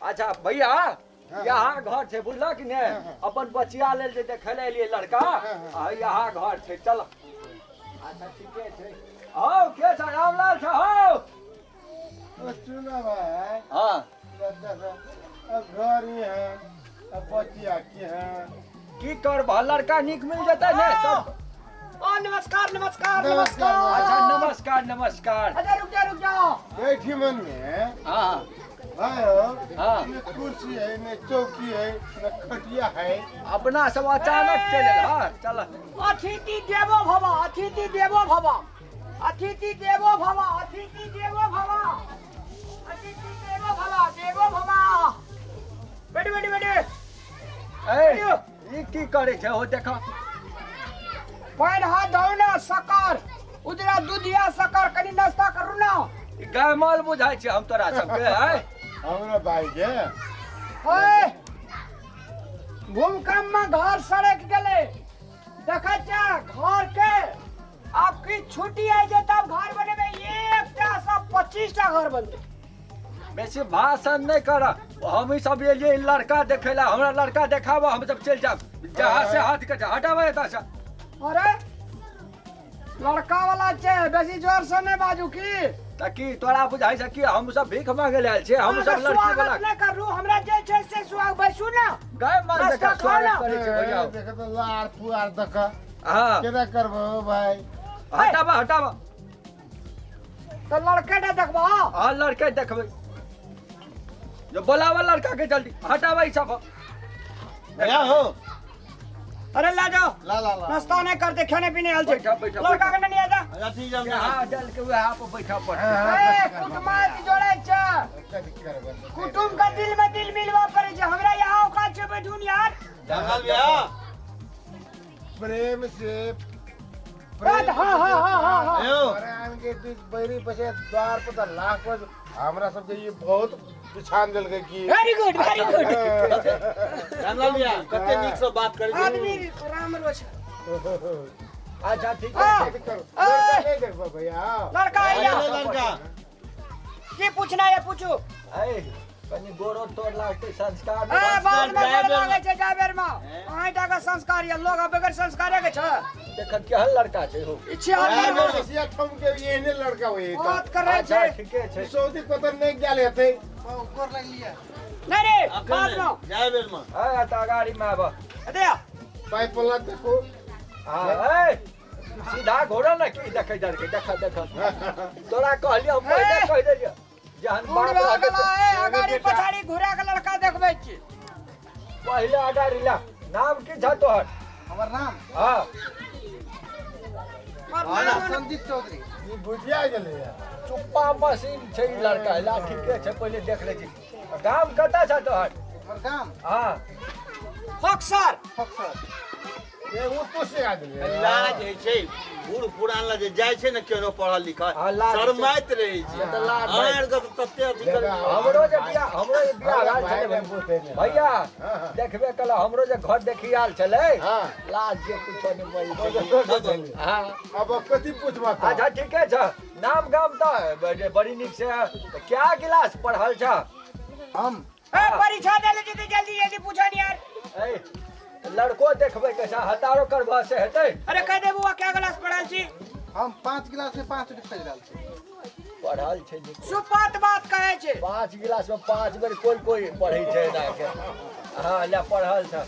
अच्छा भैया यहाँ घर छै बुझलक कि ने अपन बचिया लेल जे देखै लए एलियै लड़का आ यहाँ घर छै चल अच्छा ठीके छै हौ के छ रामलाल छ हौ ओ सुनो भाई हाँ बच्चा सब अब घर ही है अब बचिया की है की करबह लड़का नीक मिल जेतै ने सब ओ नमस्कार नमस्कार नमस्कार। नमस्कार अच्छा नमस्कार नमस्कार अच्छा रुक जाओ रुक जाओ बैठी मन में हाँ भाई हो हाँ। न कुर्सी है न चौकी है न खटिया है अपना सब अचानक चलि एल हाँ चल अतिथि देवो भव अतिथि देवो भव अतिथि देवो भव अतिथि देवो भव अतिथि देवो भव देवो भव बैठो बैठो बैठो ए ई की करै छै हो देख पैर हाथ धो ना सकर उजरा दूधिया सकर कनी नाश्ता करू ना ई गाय माल बुझाइ छै हम तोरा सबके है हमरा भाई के ओए भूकंप में घर सड़क गेलै देखै छियै घर के आब की छुट्टी आइ छै तब घर बनेबै एकटा से 25 टा घर बनतै बेसी भाषण नहि कर हम ई सब एलियै लड़का देखै ला हमरा लड़का देखाबऽ हम सब चलि जायब जहाँ से हाथ के हटाबै एतऽ से अरे लड़का वाला छै बेसी जोर से नहि बाजू की तऽ की तोरा बुझाइ छै कि हम सब भीख मांगे ले आयल छियै हम सब लड़की स्वागत वाला नहि करू हमरा जे छै से स्वागत बैसू ना गाय माल नाश्ता जकाँ खाउ ना। स्वागत करै छै भैया देख तो लार फुआर देख हाँ केना करबो भाई हटाबऽ हटाबऽ तऽ लड़के ने देखबो हाँ लड़के देखबै जो बोलाबऽ लड़का के जल्दी हटाबै सब भैया हो अरे ला जाओ ला ला ला नाश्ता नहीं करते खाने पीने आयल छै बैठा, बैठा, लड़का के नहीं आजा अच्छा ठीक है हाँ जल के वहाँ पर बैठा पड़तै ए कुटुमात जोड़े छै कथी करबो कुटुम का दिल में दिल मिलवा पड़े छै हमरा यहाँ औकात छै बैठून यार जंगल भैया प्रेम से बात, हाँ, हाँ, हाँ, हाँ, हाँ। यो। प्रेम के बीच बैरी पछे द्वार पर त लाख पर हमरा सबके ये बहुत पिछान देलकै की वेरी गुड वेरी गुड जंगल भैया कते नीक से बात करै छै आदमी राम रो छै अच्छा ठीक हाँ। है कथी करू लड़का नहीं देखबो भैया लड़का आया ले लड़का की पूछना है पूछू ए कनि गोरो तोड़ लागतै संस्कार ए बाद में जाय गोर बेर लागै छै जाय बेर में अहीं टा के संस्कार ये लोग बगैर संस्कारे के छै देख केहन लड़का छै हो ई छिया जाय बेर में। सिया ठम के एहने लड़का होई बात कर रहे अच्छा छै ठीके छै सऊदी कतऽ नहीं गेल हेतै नहीं रे अखन बाद में जाय बेर में ए तऽ गाड़ी में आबऽ अरे पाइप वाला देखो हाँ ए सीधा घोड़ा ने की देखै डर देख देख तोरा कहलियै हम पहिले कहि देलियै जहन बूढ़ बाप भऽ रहतै गेला ए अगाड़ी पछाड़ी घुरा के लड़का देखबै छी पहिले अगाड़ी ला नाम की छ तोहर हमर नाम हाँ मर नाम संजीत चौधरी ई बुझिया गेलै चुप्पा मशीन छै ई लड़का ला ठीके छै पहिले देख लै छी गाम कतऽ छ तोहर हमर गाम हाँ फक्सर फक्सर ए ओ तो से आ गेलै लाज होइ छै बूढ़ पुरान लग जे जाइ छै ने केनो पढ़ल लिखल हाँ, लाज होइ छै। शरमाइत रहै छै तऽ लाज भाई। अहाँ आरके तऽ तते अथी करै हमरो जे बियाह हमरो जे बियाह हमरा भेल भाई छलै ने पूछे ने। भैया हाँ, हाँ। देखबे कल हमरो जे घर देखी आयल छलै हाँ। लाज जे कुछो नहि बजै छलै हाँ अब कथी पूछबा तो अच्छा ठीके छ नाम गाम तऽ बड़ी नीक से तऽ क्या गिलास पढ़ल छ हम ए परीक्षा दे ले जल्दी जल्दी जल्दी पूछा नहीं यार ए लड़को देखबै कैसा हतारो करबह से हेतै अरे कह दे बुआ क्या क्लास पढ़ल छी हम 5 गिलास में 5 रुपया रहल छी पढ़ल छै नीक। सुपात बात कहै छै 5 गिलास में 5 बेर कोई कोई पढ़ै छै एना के हाँ ले पढ़ल छ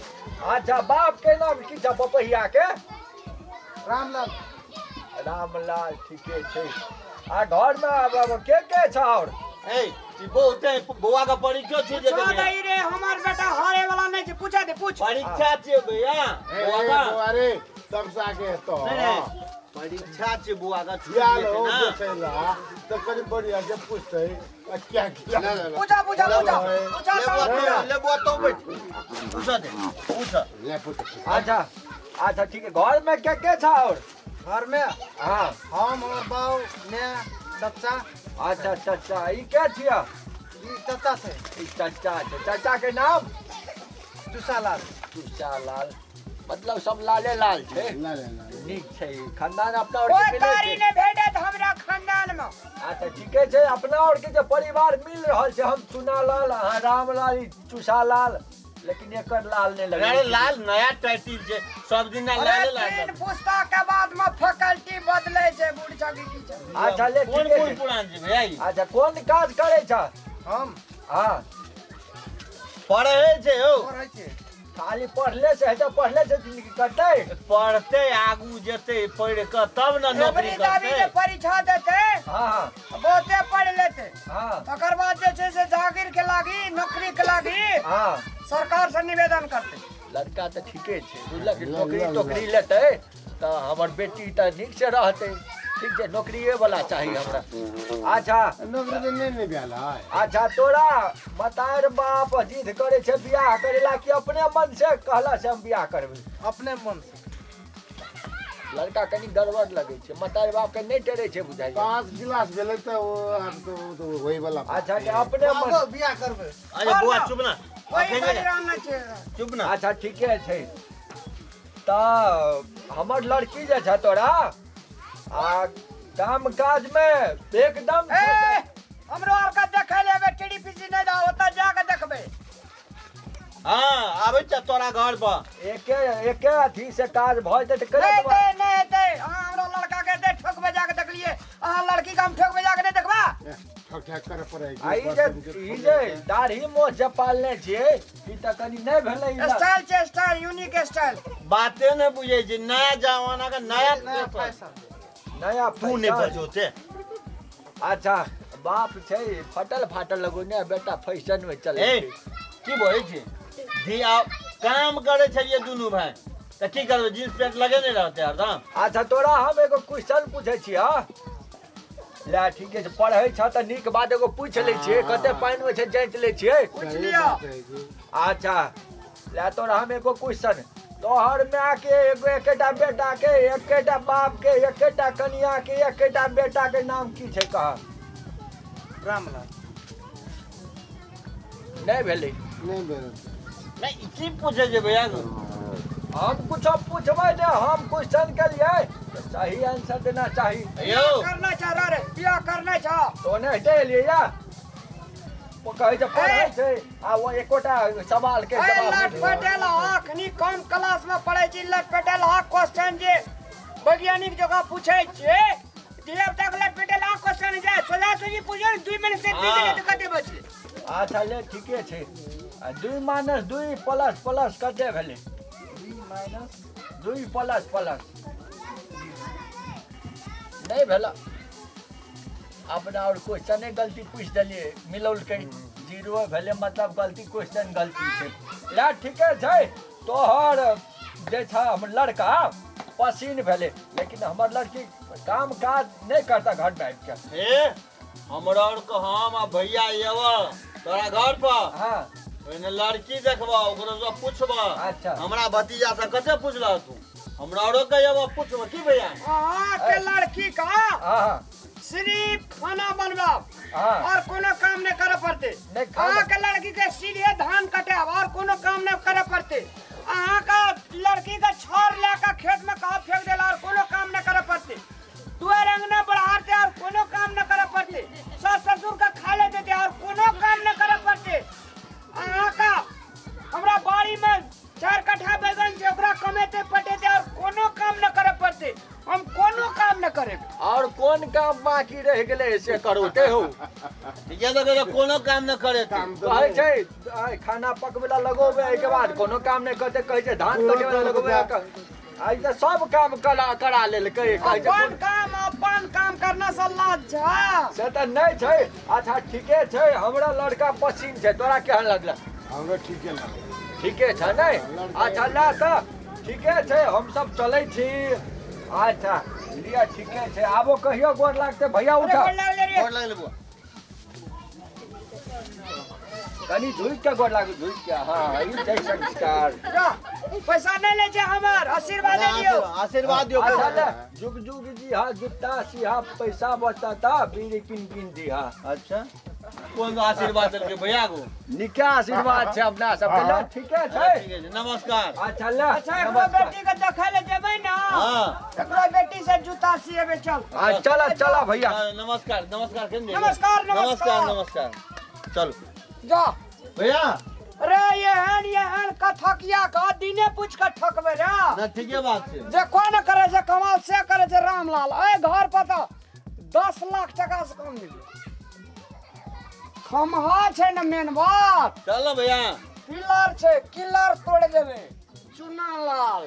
अच्छा बाप के नाम की छ बपहिया के रामलाल रामलाल ठीके छै आ घर में आब आब के के छ और ए ई बहुते बौआ के परीक्षो छै जे पूछो देबै। नहीं रे हमर बेटा हारे वाला नहीं छै पूछा दे पूछ परीक्षा छै भैया ए बौआ का बौआ रे तमसा के तो नहीं नहीं परीक्षा छै बौआ का छुट्टी यार हेतै हो ना देखैला तऽ कनि बढ़िया से पूछतै आ क्या किया ले ले ले पूछा पूछा पूछा पूछा ले बौआ तो तू ले बौआ तू बैठ पूछ दे पूछ ले पूछ अच्छा अच्छा ठीक है घर में के के छ और घर में हाँ हम हमर बाऊ मैं चाचा अच्छा चाचा ई के छिया ई चाचा छै ई चाचा छै चाचा के नाम चुसालाल चुचा लाल मतलब सब लाले लाल छै ला ले ला नीक छै खानदान अपना और ओए के मिलै तारी छै नहीं भेटे त हम हमरा खानदान में। अच्छा ठीके छै। अपना और के जे परिवार मिल रहल छै, हम चुनालाल, अहाँ रामलाल, ई चूसालाल, लेकिन एकर लाल नहि लगै। अरे लाल नया टाइटिल छै, सब दिन लाले अरे लाल। तीन पुस्ता के बाद में फैकल्टी बदले छै, बूढ़ छकी की छै। अच्छा ले कोन ठीके कोन छै। पुरान छै भैया ई? अच्छा कोन काज करै छ? हम हँ पढ़े छै यौ। पढ़ै छियै। खाली पढ़ले से हेतै? पढ़ले से जिंदगी कटतै? पढ़ते आगू जेतै, पढ़ि कऽ तब ने नौकरी एबरी दाबी करतै। जे परीक्षा देतै, हँ हँ बहुते पढ़ लेतै, हँ तकर बाद जे छै से जागीर के लागी, नौकरी के लागी हँ सरकार से निवेदन करतै। लड़का तऽ ठीके छै, बुझलक? नौकरी तोकरी लेतै तऽ हमर बेटी तऽ नीक से रहतै। ठीक छै, नौकरिए वाला चाही हमरा। अच्छा नौकरी तऽ नहि ने भेल है। अच्छा तोरा मतार बाप जिद करै छै बियाह करे ला कि अपने मन से कहला से हम बियाह करबै? अपने मन से। लड़का कनि गड़बड़ लगै छै, मतार बाप के नहि टेरै छै बुझाइए। 5 गिलास भेलै तऽ ओ आब तऽ ओ तऽ होय वाला बात। अच्छा के अपने मन बाबू बियाह करबै। अरे बौआ चुप ना, कोई अखन बलिराम नहि छै। चुप ना। अच्छा ठीके छै। तऽ हमर लड़की जे छै तोरा आ काम काज मे एकदम ए हमरो आर के देखै ले एबै, टीडी पीसी नहि जाओ, ओतऽ जा के देखबै। हाँ आबै छ तोरा घर पर। एके एके अथी से काज भऽ जेतै तऽ नहि केना देबै? हेतै, नहि हेतै। अहाँ हमरा लड़का के एते ठोक बजा के देखलियै, अहाँ लड़की के हम ठोक बजा के नहि देखबा? ठक ठक करे पड़ै। आ ई जे ई जे दाढ़ी मोछ जे पालने छियै, ई तऽ कनि नहि भेलै ई स्टाइल छै, स्टाइल, यूनिक स्टाइल। बाते नहि बुझै छै, नया जमाना के नया नया फैशन। नया तू नहि फैशन। बजौते। अच्छा बाप छै फटल फाटल लगो ने, बेटा फैशन में चलै ए छै। की बोलै छी धिया? काम करै छलियै दुनू भाय तऽ की करबै, जींस पेंट लगेने रहतै हरदम। अच्छा तोरा हम एगो क्वेश्चन पूछै छियै। ले ठीके छै, पढ़ै छ तऽ नीक बात। एगो पूछि लै छियै, कते पानि मे छै जाँचि लै छियै। पूछि लिअ। अच्छा ले तोरा हम एगो क्वेश्चन, तोहर माय के एगो एकेटा बेटा के, एकेटा बाप के, एकेटा कनिया के, एकेटा बेटा के नाम की छै कह? रामलाल। नहि भेलै? नहि भेल। नहि, ई की पूछै छै भैया? हम कुछो पूछबै ने, हम क्वेश्चन केलियै तऽ सही आंसर देना चाही। यौ करना छ रे, बियाह करना छ। तो नहि हेतै एलियै या ओ कहै छै पढ़ै छै आ ओ एकोटा सवाल के ए जवाब लट नहि। पटेल, अखनी कम क्लास में पढ़ै छी। लट पटेल हा क्वेश्चन जे वैज्ञानिक जगह पूछै छै, धिया पुता के लट पटेल हा क्वेश्चन जे सोझा सोझी पूछो, 2 मिनट से 2 मिनट कते बचले। अच्छा ले ठीके छै। आ 2 माइनस 2 प्लस प्लस कते भेलै? 2 माइनस 2 प्लस प्लस नहि भेल। अपना और क्वेश्चने गलती पूछि देलियै, मिलौलकै 0 भेलै, मतलब गलती क्वेश्चन गलती छै। ले ठीके छै, तोहर जे छै हमर लड़का पसीन भेलै, लेकिन हमर लड़की काम काज नहि करता घर मे आबि के। ए हमरा और के हम आ भैया एब तोरा घर पर। हँ ओहिने लड़की देखबह, ओकरो से पूछबह। अच्छा। हमरा भतीजा से कते पूछलह तू? हमरा औरो के एब पूछबह की भैया? अहाँ के लड़की का हँ सिर्फ खाना बनबाब हँ और कोनो काम नहीं करे पड़ते। नहीं, खाना- अहाँ के लड़की के सीधे धान कटाब और कोनो काम नहीं करे पड़ते। अहाँ के लड़की के छड़ लेके खेत में कहाँ फेंक देला और कोनो काम नहीं करे पड़ते। दुआर अंगना बढ़ाते और कोनो काम नहीं करे पड़ते। सास ससुर के खा ले देते और कोनो काम नहीं करे पड़ते। अहाँ का हमरा बाड़ी में 4 कट्ठा बैगन छै, ओकरा कमेते पटेते और कोनो काम नहीं करे पड़ते। हम कोनो काम नहीं करेब। और कोन काम बाकी रहि गेलै से करोते हो? ठीके तऽ कहै छै, कोनो काम नहि करे। काम तऽ कहै छै आइ खाना पकबै ला लगोबै, एहिके बाद कोनो काम नहि करतै। कहै छै धान कटबै ला लगोबै, आइ तऽ सब काम करा करा लेलकै। कहै छै अपन काम अपन काम करना से लाज छै। से तऽ नहि छै। अच्छा ठीके छै, हमरा लड़का पसीन छै, तोरा केहन लगल? हमरा ठीके लागल। ठीके छै नहि? अच्छा ले तऽ ठीके छै, हमसब चलै छी। अच्छा लिअ ठीके छै, आबो कहियो गोर लागतै भैया। अरे उठा गोर लागलै रे। गोर लागलै बुआ। कनि झुकि के गोर लागू, झुकि के। हँ ई छै संस्कार। जा, पैसा नहीं ले छै हमर, आशीर्वाद दियौ। आशीर्वाद दियौ। अच्छा ले, जुग जुग जी हा जुत्ता सिहा, पैसा बचाता बीड़ी किन किन दिहा। अच्छा। कोन आशीर्वाद देलकै भैया गो? नीके आशीर्वाद छै अपना सबके। हाँ। ल ठीके छै। ठीक छै, नमस्कार। अच्छा ल। अच्छा, एकरो नमस्कार। बेटी के देखै ले जेबै ने? हाँ। एकरो बेटी से जूता सिएबै, चल। हाँ, चल चल भैया। हाँ, नमस्कार नमस्कार केने। नमस्कार, नमस्कार। नमस्कार। नमस्कार, चलू। जा। भैया। रे एहन एहन कथकिया का दिने पूछ के ठकबै रे। ना, ठीके बात छै। जे कोन करे छै कमाल से करे छै रामलाल। एहि घर पर तऽ 10 लाख टका से कम मिले खम्हा छै ने, मेन बात। चल ना भैया। पिलर छै, किलर तोड़ देबै चुना लाल।